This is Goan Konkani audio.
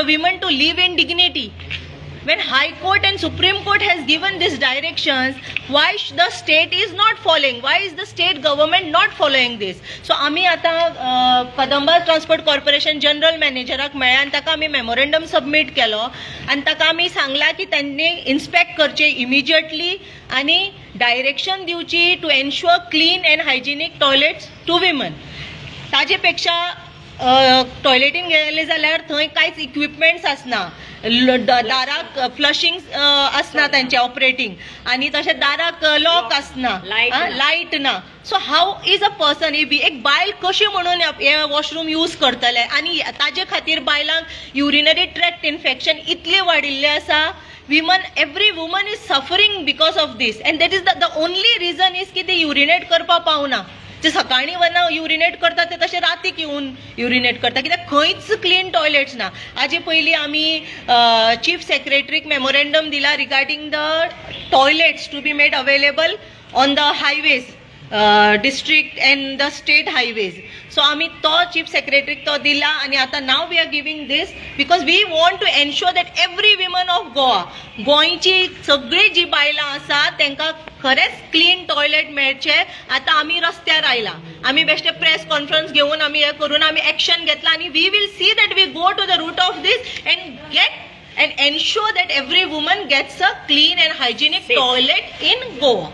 Women to live in dignity. When High Court and Supreme Court has given these directions, why the state is not following? Why is the state government not following this? So आमी आतां कदंबा ट्रान्सपोर्ट कॉर्पोरेशन जनरल मॅनेजराक मेळ्ळा आनी ताका आमी मेमोरेंडम सबमीट केलो आनी ताका आमी सांगलां की त्यांनी इन्स्पेक्ट करचें इमिजिएटली आनी डायरेक्शन दिवची to ensure clean and hygienic toilets to women. ताजे पेक्षा टॉयलेटीन गेले जाल्यार थंय कांयच इक्विपमेंट्स आसना, दाराक फ्लशिंग आसना तांचे ऑपरेटींग आनी तशें दाराक लॉक आसना, Light ना. लायट ना. So how is a person, एक बायल कशी म्हणून हे वॉशरूम यूज करतले? आनी ताजे खातीर बायलांक युरिनरी ट्रॅक्ट इन्फेक्शन इतलें वाडिल्लें आसा. Women, every woman is suffering because of this, and that is the only reason is की ते युरिनेट करपाक पावना. जे सकाळीं वना युरिनेट करता ते तशें रातीक येवन युरिनेट करता, कित्याक खंयच क्लीन टॉयलेट्स ना. हाजे पयलीं आमी चीफ सेक्रेटरीक मेमोरेंडम दिला regarding the toilets to be made available on the highways, district and the state highways. So आमी तो चीफ सेक्रेटरीक तो दिला आनी आतां now we are giving this because we want to ensure that every woman of Goa, गोंयची सगळीं जी बायलां आसा तांकां खरेंच क्लीन टॉयलेट मेळचें. आतां आमी रस्त्यार आयला, आमी बेश्टे प्रेस कॉन्फरन्स घेवन आमी हें करून आमी एक्शन घेतला आनी we will see that we go to the root of this and get and ensure that every woman gets a clean and hygienic Safe. Toilet in Goa.